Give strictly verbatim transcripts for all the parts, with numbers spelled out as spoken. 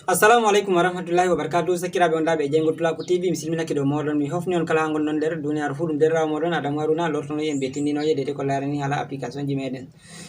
Assalamu aleykum wa rahmatullahi wa barakatuh. Sakiraaɓe wondaaɓe e Jeyngol Pulaaku T V, mi silminake dow mooɗon. Mi hofni on kala haa ngonɗon nder duniyaaru fuu, ɗum deerɗiraawo mooɗon Adamu Haruna lortono en ɓe tinndinooje deydey ko laarani haala application ji meeɗen.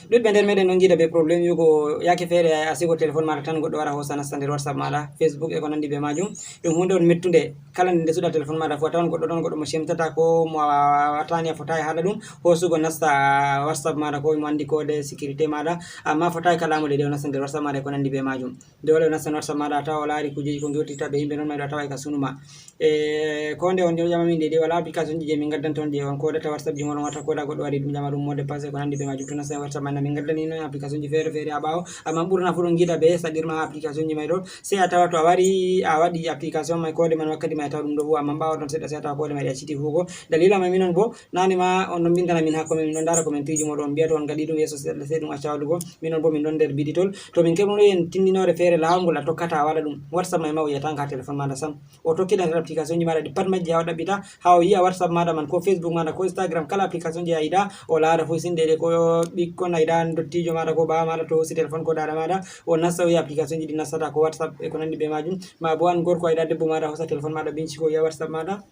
Ɗuɗɓe nder meeɗen ɗon ngiida bee problème wi'ugo yaake feere a sigo telefon maaɗa tan goɗɗo wara hoosa nasta nder WhatsApp maaɗa, Facebook e ko nanndi bee maajum. Ɗum huunde on mettunde. Kala nde ndesuɗa telefon maaɗa fuu a tawan goɗɗo ɗon, goɗɗo mo cemtata ko mo a waawata ni, a fotaay haala ɗum hoosugo nasta WhatsApp maaɗa ko mo anndi koode sécurité maaɗa, amma fotaay kala mo deydey o nasta nder WhatsApp maaɗa e ko nanndi bee maajum. Doole o nastan WhatsApp maaɗa a tawa o laari kuujeeji ko ngewtirta bee yimɓe, non mayɗo a tawa e ka sunu ma. E ko nde on ɗo ƴama min deydey wala application ji je min ngaddanta on je on koodata WhatsApp ji mon, on wata kooda goɗɗo waɗi ɗum ƴama ɗum mot de passe ko nanndi bee maajum, to nastan WhatsApp maaɗa min ngaddani non application ji feere feere haa ɓaawo, amma ɓurna fuu ɗon ngiida bee saɗirma haa application ji may ɗo. Sey a tawa to a wari a waɗi application may koode man wakkati may a tawa ɗum ɗo huwa, amma ɓaawo ton seɗɗa sey a tawa koode may ɗe acciti huugo. Dalila may minon boo naane ma on ɗon mbindana min haa comment, min ɗon ndaara commenteeji mooɗon, on mbi'a to on ngaɗi ɗum yeeso seɗɗa sey ɗum acca waɗugo. Minon boo min ɗon nder biditol. To min keɓuno en tinndinoore feere laawol ngol a tokkata a waɗa ɗum, WhatsApp may ma o yi'ataaka haa telefon maaɗa sam. O tokkidan nder application ji maaɗa ɗi pat majji haa o ɗaɓɓita, haa o yi'a WhatsApp maaɗa man ko Facebook maaɗa ko Instagram, kala application je a yiɗa o laara fuu, sinde ɗe ko ɓikkon a yiɗa, ndottiijo maaɗa ko baaba maaɗa to hoosi telefon ko daada maaɗa, o nasta o yi'a application ji ɗi nastata ko WhatsApp e ko nanndi bee maajum. Maa boo an gorko a yiɗa debbo maaɗa hoosa telefon maaɗa binciko o yi'a WhatsApp maaɗa.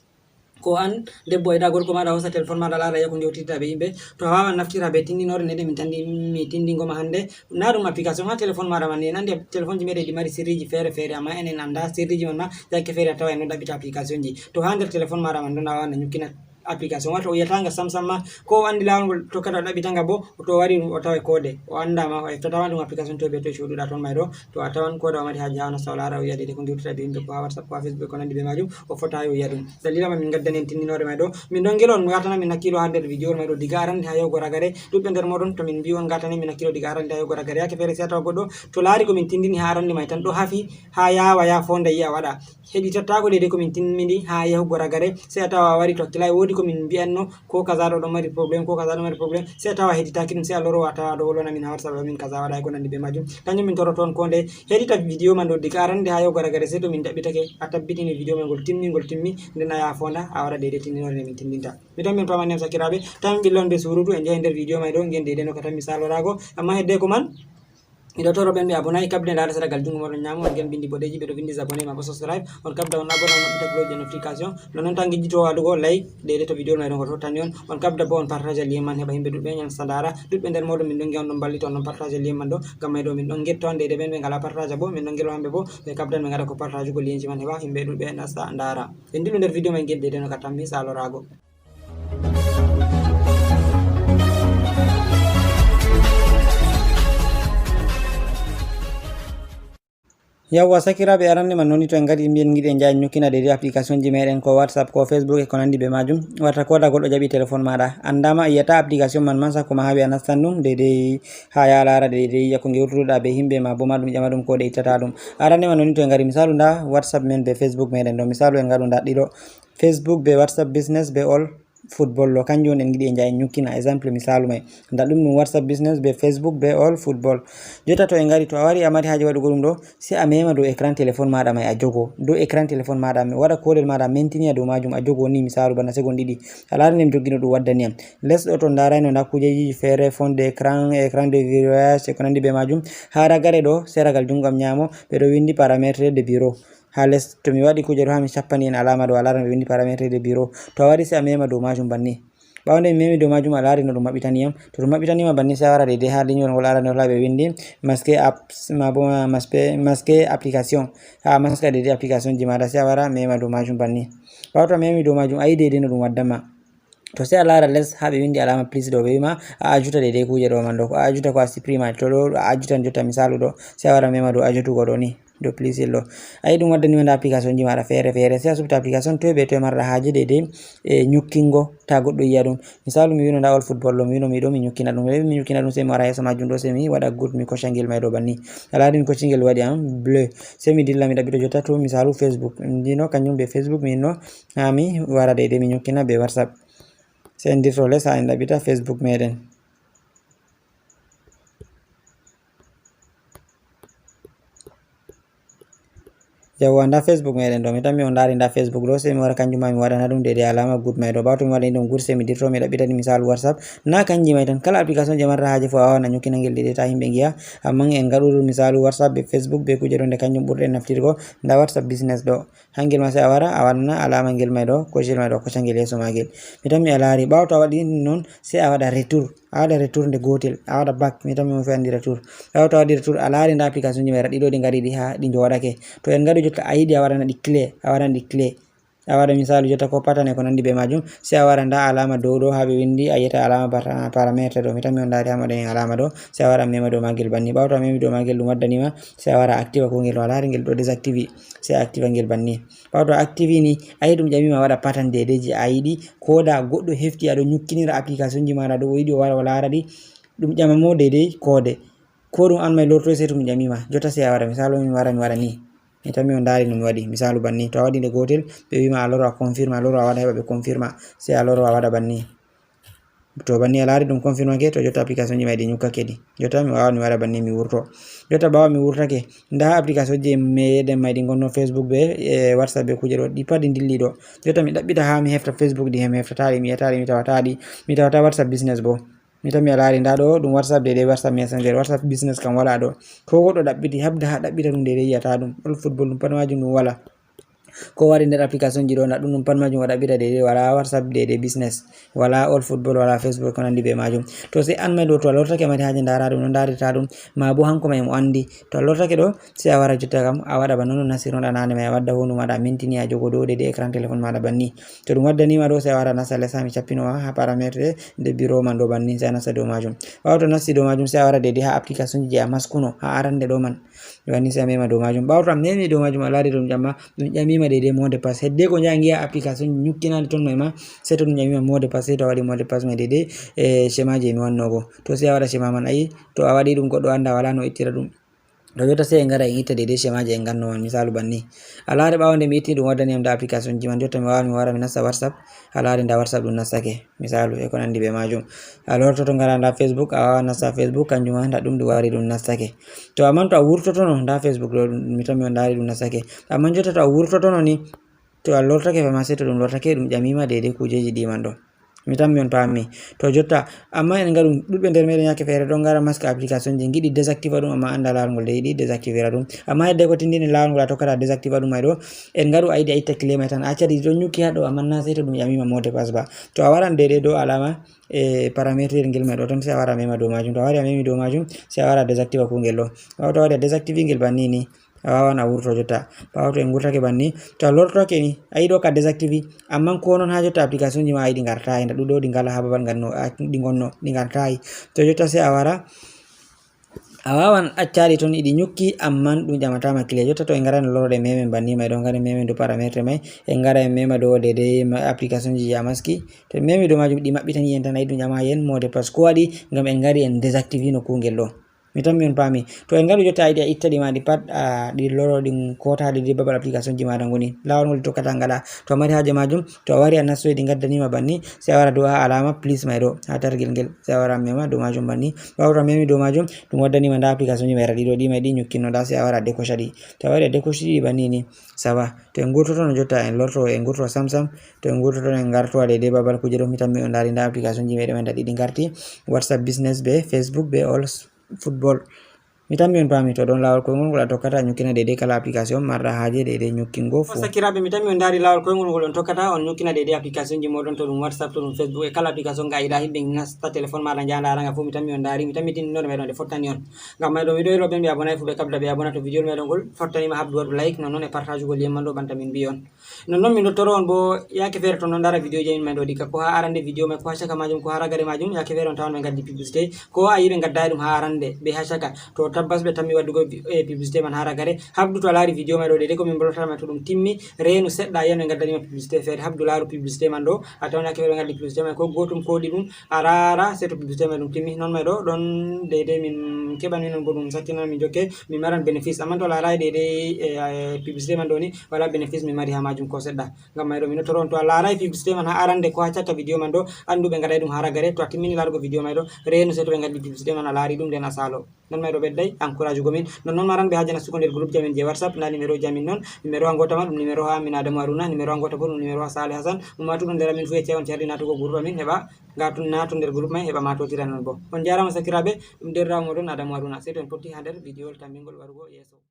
Ko an debbo a yiɗa gorko maaɗa hoosa telefon maaɗa laara yi'a ko ngewtirta bee yimɓe. To a waawan naftira bee tinndinoore nde min tanndi mi tinndingo ma hannde, na ɗum application haa telefon maaɗa man ni. En anndi telefonji meeɗen ɗi mari sirriiji feere feere, amma enen en annda sirriiji man ma. Yaake feere a tawa en ɗon ɗaɓɓita application ji. To haa nder telefon maaɗa man ɗon a waawan a nyukkina application, wato o yi'ataanga sam sam ma, ko o anndi laawol ngol tokkata o ɗaɓɓitanga boo, to o wari o tawa koode, o annda ma, o eftataa ma ɗum application toy bee toy cooduɗa ton may ɗo. To a tawan koode o mari haaje haa o nasta o laara o yi'a deydey ko ngewtirta bee yimɓe ko haa WhatsApp ko haa Facebook ko nanndi bee maajum, o fotaay o yi'a ɗum. Dalila man min ngaddani en tinndinoore may ɗo. Min ɗon ngeɗo on ngaatana min hakkiilo haa nder video may ɗo diga arande haa yahugo ragare. Ɗuɗɓe nder mooɗon to min mbi'i on ngaatani min hakkiilo diga arande haa yahugo ragare, yaake feere sey a tawa goɗɗo to laari ko min tinndini haa arande may tan ɗo hafi haa yaawa yaa foonda yi'a waɗa. Heɗitattaako deydey ko min timmini haa yahugo ragare, sey a tawa a wari to hakkilay woodi ko min mbi'anno, ko kaza ɗo ɗon mari problème, ko kaza ɗon mari problème, sey a tawa a heɗitaaki ɗum, sey a loro a tawa a ɗo wolwana min haa WhatsApp ɗo min kaza waɗa e ko nanndi bee maajum. Kanjum min toroto on koo ndeye, heɗita video man ɗo diga arande haa yahugo ragare, sey to min ɗaɓɓitake a tabbitini video man ngol timmi, ngol timmi, nden a yaha foonda a waɗa deydey tinndinoore nde min tinndinta. Mi tammi on to aman nem sakiraaɓe, tammi ɓilla on bee suruutu, en njahi nder video may ɗo, ngen deydey no ka tammi saaloraago, amma heddeko man, miɗo toro ɓen ɓe abonaay kaɓden laara sera gal junngo mooɗon nyaamo, on ngi'an binndi boɗeeji ɓe ɗo winndi abonné maa bo subscribe, on kaɓda on abonné on maɓɓita cloche de notification, nonnon tan ngejjitoo waɗugo like deydey to video may ɗo ngo tottani on, on kaɓda bo on partage lien man heɓa yimɓe ɗuɗɓe nasta ndaara, ɗuɗɓe nder mooɗon min ɗon ngi'a on ɗon mballita on ɗon partage lien man ɗo, ngam may ɗo min ɗon ngetta on deydey ɓen ɓe ngalaa partage bo min ɗon ngeɗo hamɓe bo ɓe kaɓdan ɓe ngaɗa ko partage go lienji man heɓa yimɓe ɗuɗɓe nasta ndaara. En dillu nder video may ngi'en deydey no ka tammi saaloraago. Yawwa sakiraaɓe, arande man noni to en ngari mbiyen ngiɗen njaha en nyukkina deydey application ji meeɗen ko WhatsApp ko Facebook e ko nanndi bee maajum, warta kooda goɗɗo jaɓi telefon maaɗa anndaama a yi'ataa application man man sakko ma haa ɓe a nastan ɗum deydey haa yaa laara deydey yi'a ko ngewtuɗa bee yimɓe maa bo ma ɗum ƴama ɗum ko ɗe ittata ɗum. Arande man noni to en ngari misaalu ndaa WhatsApp men bee Facebook meeɗen ɗo, misaalu en ngaɗu ndaa ɗiɗo. Facebook bee WhatsApp Business bee All Football ɗo, kanjum on en ngiɗi en njaha en nyukkina exemple misaalu may. Ndaa ɗum ɗum WhatsApp Business bee Facebook bee All Football. Jotta to en ngari, to a wari a mari haaje waɗugo ɗum ɗo, sey a meema dow écran téléphone maaɗa may a jogo. Dow écran téléphone maaɗa may, waɗa koolel maaɗa a mentini a dow maajum a jogo ni misaalu bana segon ɗiɗi. A laarani mi joggino ɗum waddani yam. Les ɗo to ndaarayno ndaa kuujeeji feere, fond d'écran, écran de virage e ko nanndi bee maajum. Haa ragare ɗo seragal junngo am nyaamo ɓe ɗo winndi paramètres de bureau. Haa les to mi waɗi kuuje ɗo haa mi cappani en alaama ɗo a laaran ɓe winndi paramètres de bureau. To a wari sey a meema dow maajum banni. Ɓaawo nde mi meemi dow maajum a laari no ɗum maɓɓitani yam. To ɗum maɓɓitani ma banni sey a wara deydey haa linyol ngol arande hola ɓe winndi masquer apps maa bo ma masquer, masquer application. Haa a maska deydey application ji maaɗa sey a wara meema dow maajum banni. Ɓaawo to a meemi dow maajum a yi deydey no ɗum waddan ma. To sey a laara les haa ɓe winndi alaama plus ɗo ɓe wi ma a ajuta deydey kuuje ɗo man ɗo ko a ajuta ko a supprima to ɗo a ajutan jotta misaalu ɗo sey a wara meema dow ajutugo ɗo ni. Dow plus ɗo a yi ɗum waddani ma ndaa application ji maaɗa feere feere sey a suɓta application toy bee toy marɗa haaje deydey e nyukkingo taa goɗɗo yi'a ɗum. Misaalu mi wino ndaa All Football ɗo mi wino mi ɗo mi nyukkina ɗum, mi nyukkina ɗum sey mi wara yeeso maajum ɗo sey mi waɗa good mi kocca ngel may ɗo banni. A laari mi kocci ngel waɗi am bleu. Sey mi dilla mi ɗaɓɓito jotta to misaalu Facebook ndino kanjum bee Facebook mi inno. Haa mi wara deydey mi nyukkina bee WhatsApp. Sey en dirto les haa en ɗaɓɓita Facebook meeɗen. Yawwa, nda Facebook meɗen ɗo. Mi tammi on ndaari nda Facebook ɗo, sey mi wara kanjum ma mi waɗana ɗum deydey alama good may ɗo. Ɓaawo to mi waɗani ɗum good, sey mi dirto mi ɗaɓɓita ɗi misaalu WhatsApp. Na kanji may tan, kala application je marɗa haaje fof a wawan a nyukkina ngel deydey ta himɓe ngiya. Amman en ngaɗu ɗum misaalu WhatsApp be Facebook be kuje ɗo, nde kanjum ɓurɗen naftirgo. Nda WhatsApp Business ɗo. Hangel ma sey a wara a waɗana alama ngel may ɗo, kocel may ɗo, koca ngel yeeso magel. Mi tammi a laari. Ɓaawo to a waɗi non, sey a waɗa retour. A waɗa retour nde gotel, a waɗa back, mi tammi mo fe andi retour. Ɓaawo to a waɗi retour, a laari nda application ji may ɗiɗo ɗi ngari ɗi ha ɗi njooɗake. To en ngaɗu jotta a yiɗi a waɗana ɗi clé, a waɗana ɗi clé. A waɗa misaalu jotta ko patane ko nandi be majum, sey a wara nda alama dow ɗo ha ɓe windi a yiyata alama bata-, paramètre ɗo. Mi tammi on ndaari ha mo ɗen alama ɗo, sey a wara a mema dow magel banni. Ɓaawo to a memi dow magel ɗum waddanima, sey a wara a activa ko ngel ɗo, a laari ngel ɗo désactivé, sey a activa ngel banni. Ɓaawo to a activi ni, a yi ɗum ƴamima a waɗa pattern deydey je a yiɗi, ko da goɗɗo hefti aɗo nyukkinira application ji maɗa ɗo, o yiɗi o wara o laara ɗi, ɗum ƴama mo deydey koode. Ko ɗum an may lortoy sey to ɗum ƴamima. Jotta sey a waɗa, misaalu mi wara, mi waɗa ni. Mi tammi on ndaari no mi waɗi. Misaalu banni, to a waɗi nde gotel, ɓe wima a loro a confirme, a loro a waɗa heɓa ɓe confirma. Sey a loro a waɗa banni. To banni a laari ɗum confirmake, to jotta application ji may ɗi nyukkake ɗi. Jotta mi wawan mi waɗa banni mi wurto. Jotta ɓaawo mi wurtake, nda application ji meɗen may ɗi ngonno Facebook be, e, WhatsApp be kuje ɗo, ɗi pat ɗi dilli ɗo. Jotta mi ɗaɓɓita ha mi hefta Facebook ɗi, he mi heftata ɗi, mi yiyata ɗi, mi tawata ɗi, mi tawata WhatsApp Business bo. Mi tammi a laari nda ɗo ɗum WhatsApp deydey WhatsApp Messenger, WhatsApp Business kam wala ɗo. Ko goɗɗo ɗaɓɓiti, habda ha ɗaɓɓita ɗum deydey yiyata ɗum. All football ɗum pat majum ɗum wala. Ko wari nder application ji ɗo, na ɗum ɗum pat majum o ɗaɓɓita deydey, wala WhatsApp deydey Business, wala All Football, wala Facebook, ko nandi be majum. To sey an may ɗo to a lortake a mari haaje ndaara ɗum, no ndarirta ɗum, ma bo hanko may mo andi. To a lortake ɗo, sey a wara jotta kam, a waɗa bana no nasirnoɗa nane may, a wadda hondu maɗa a mintini, a jogo dow deydey écran téléphone maɗa banni. To ɗum waddanima ɗo, sey a wara a nasta les ha mi cappino ma ha paramètre de bureau man ɗo banni, sey a nasta dow majum. Ɓaawo to nasti dow majum, sey a wara deydey ha application ji je a maskuno ha arande ɗo man. Banni sey a mema dow majum. Ɓaawo to a memi dow majum, a laari ɗum ƴamma, ɗum ƴamima deydey mot de passe. Hedde ko njaha ngiya application ji nyukkinaɗi ton may ma, sey to ɗum ƴamima mot de passe, sey to a waɗi mot de passe may deydey, e, schéma je mi wanno go. To sey a waɗa schéma man, ayi, to a waɗi ɗum goɗɗo anda, wala no ittira ɗum. To jotta sey en ngara en itta deydey schéma je en ganno man, misaalu banni. A laari ɓaawo nde mi itti ɗum waddani am nda application ji man, jotta mi wawan mi wara mi nasta WhatsApp, a laari nda WhatsApp ɗum nastake. Misaalu e ko nandi be majum. A lortoto ngara nda Facebook, a wawan nasta Facebook, kanjum ma nda ɗum ɗum wari ɗum nastake. To amman to a wurtotono nda Facebook ɗo, mi tammi on ndaari ɗum nastake. Amman jotta to a wurtotono ni, to a lortake fa ma sey to ɗum lortake ɗum ƴamima deydey kujeji ɗi man ɗo. Mi tammi on paami. To jotta, amma en ngaɗu ɗuɗɓe nder meɗen yake feere ɗon ngara maska application je ngiɗi désactiva ɗum amma anda laawol ngol de yiɗi désactivira ɗum. Amma hedde ko tindini laawol ngol a tokkata désactiva ɗum may ɗo, en ngaɗu a yiɗi a itta clé may tan. A acca ɗi ɗon nyukki ha ɗo amma na sey to ɗum ƴamima mot de passe ba. To a waran deydey dow alama e paramètre ngel may ɗo tan sey a wara a mema dow majum. To a wari a memi dow majum sey a wara a désactiva kungel ɗo. Ɓaawo to a wari a désactivi ngel banni ni. A wawan a wurto jotta. Ɓaawo to en wurtake banni, to a lortoke ni, a yiɗo ka désactivi, amman ko non ha jotta application ji ma a yiɗi ngartayi, nda ɗuɗo ɗi ngala ha babal ngal no, a, ɗi ngonno, ɗi ngartayi. To jotta sey a wara, a wawan accaɗi ton iɗi nyukki, amman ɗum ƴamatama clé. Jotta to en ngara en loro ɗe memen banni may ɗo, ngara en memen dow paramètre may, en ngara en mema dow deydey ma-, application ji je a maski. To en memi dow majum ɗi maɓɓitani en tan, a yiɗi ɗum ƴama en mot de passe. Ko waɗi? Ngam en ngari en désactivi no kungel ɗo. Mi tammi on paami. To en ngaɗu jotta a yiɗi a itta ɗi ma ɗi pat, a, ɗi loro ɗin kotaɗi ɗi babal application ji maɗa ngoni. Laawol ngol tokkata ngaɗa. To a mari haaje majum, to a wari a nastoyi ɗi ngaddanima banni, sey a wara dow ha alama plus may ɗo, ha targel ngel. Sey a wara a mema dow majum banni. Ɓaawo to a memi dow majum, ɗum waddanima nda application ji mayra ɗiɗo, ɗi may ɗi nyukkinnoɗa, sey a wara a décocha ɗi. To a wari a décochi ɗi banni ni, ça va. To en ngurtotono jotta en lorto, en ngurto sam sam. To en ngurtotono en ngarto a deydey babal kuje ɗo, mi tammi on ndaari nda application ji meɗen may nda ɗiɗi ngarti. WhatsApp Business be Facebook be All Football. Mi tammi on paami to ɗon laawol koyngol ngol a tokkata a nyukkina deydey kala application marɗa haaje deydey nyukkingo fuu. Sakiraaɓe, mi tammi on ndaari laawol koyngol ngol on tokkata on nyukkina deydey application ji moɗon, to ɗum WhatsApp, to ɗum Facebook, e kala application nga a yiɗa himɓe nasta téléphone maɗa njaha ndaara nga fuu. Mi tammi on ndaari, mi tammi tindinoɗo meɗon nde fottani on. Ngam may ɗo mi ɗo elo ɓen ɓe abonay fuu ɓe kabda ɓe abona to video meɗon ngol fottanima, habdu waɗu like, non non e partage ugol yimman ɗo ɓanta min mbi on. Non non min ɗo toro on bo yaake feere to non ndaara video ji amin may ɗo ɗi ka ko ha arande video may ko ha caka majum ko ha ragare majum, yaake feere on tawan ɓe ngaddi publicité. Ko a yi ɓe ngaddayi ɗum ha arande be ha caka, to tabbas ɓe tammi waddugo vi-, eh, publicité man ha ragare. Habdu to a laari video may ɗo deydey ko min bolata may to ɗum timmi, reenu seɗɗa a yiyan ɓe ngaddanima publicité feere. Habdu laaru publicité man ɗo, a tawan yaake feere ɓe ngaddi publicité may ko gotum ko ɗiɗum, a raara sey to publicité may ɗum timmi. Non may ɗo ɗon deydey min keɓan min on bo ɗum sakkinan min jokke min maran bénéfice. Amman to a laarayi deydey, eh, eh, publicité man ɗo ni, wala bénéfice min mari ha majum ko seɗɗa. Ngam may ɗo min ɗo toro on to a laarayi publicité man ha arande ko ha caka video man ɗo, andu ɓe ngaɗay ɗum ha ragare. To a timmini laarugo video may ɗo, reenu sey to ɓe ngaddi publicité man a laari ɗum nden a saalo. Ɗon may ɗo ɓedday encourage go min. Non non maran ɓe haaja nastugo nder groupe jamin je WhatsApp, nda numéro jamin non. Numéro ha ngota man ɗum numéro ha min Adamu Haruna, numéro ha ngota bo ɗum numéro ha Saleh Hassan. Ummatore nder amin fu yecca on cardi natugo groupe amin heɓa ngatun nato nder groupe may heɓa matotira non bo. On jarama sakiraɓe, ɗum derrawo moɗon Adamu Haruna. Sey to en potti ha nder video wol tambingol warugo yeso.